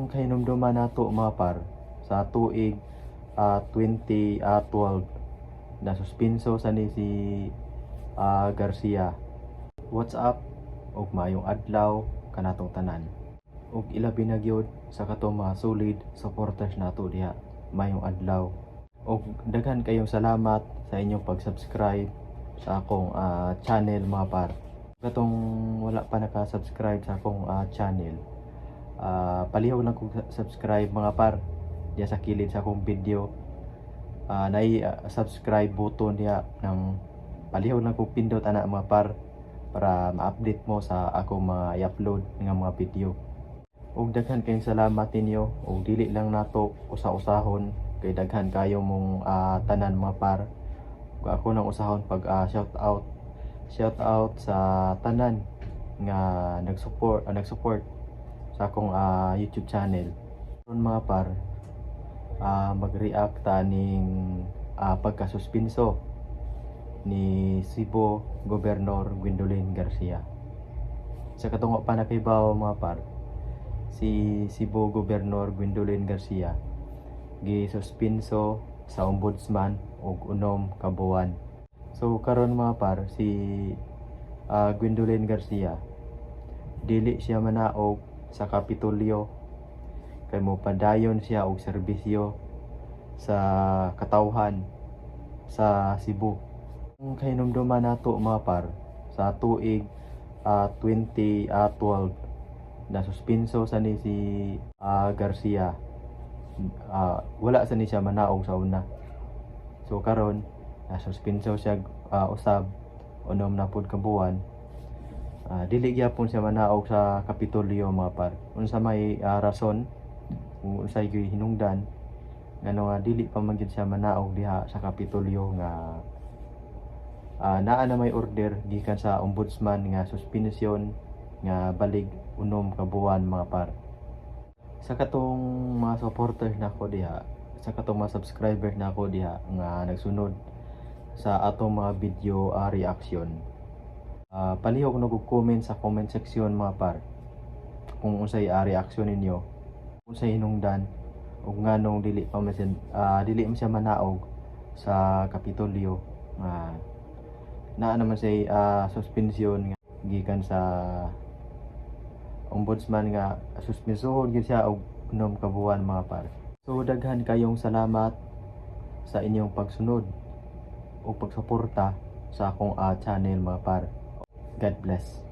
Kahinumduman nato, mga par, sa tuig 2012 na suspenso sa ni si Garcia. What's up ug maayong adlaw kanatong tanan. Ug ilabi na gyud sa katong mga solid supporters nato diha. Maayong adlaw. Ug daghan kayong salamat sa inyong pag-subscribe sa akong channel, mga par. Katong wala pa naka-subscribe sa akong channel, palihog lang kog subscribe, mga par, diya sa kilid sa akong video. Naay subscribe button diya ng palihog lang kog pindot ana, mga par, para ma-update mo sa akong mga i-upload nga mga video. Ug daghan kayong salamat ninyo ug dili lang nato usa-usahon kay daghan kayo mong tanan, mga par. Ug ako nang usahon pag shout out sa tanan nga nag-support sa akong YouTube channel. Karon, mga par, mag-react ta ning pagkasuspenso ni Cebu Governor Gwendolyn Garcia. Sa katong wa pa nakahibaw, mga par, si Cebu Governor Gwendolyn Garcia gisuspenso sa ombudsman og 6 ka buwan. So karon, mga par, si Gwendolyn Garcia dili siya manaog sa Kapitolyo kay mo padayon siya og serbisyo sa katawhan sa Cebu. Ang kahinumduman nato, mga par, sa tuig 2012 na suspenso sa ni si Garcia. Wala sa ni siya manaog sa una. So karon na suspenso siya usab 6 na pud ka buwan. Dili gyapon siya manaog sa Kapitolyo, mga par. Unsa may rason kung unsay gyud hinungdan ngano nga dili pa man gyud siya manaog diha sa Kapitolyo nga naa na may order gikan sa ombudsman nga suspension nga balig 6 ka buwan, mga par? Sa katong mga supporters nako diha, sa katong mga subscribers nako diha nga nagsunod sa atong mga video reaction, palihog na comment sa comment section, mga par, kung unsay reaction ninyo, unsay hinungdan ug nganong dili man siya manaog sa Kapitolyo nga naa naman siya suspension nga gikan sa ombudsman nga suspensohon gyud siya og 6 ka buwan, mga par. So daghan kayong salamat sa inyong pagsunod o pagsuporta sa akong channel, mga par. God bless.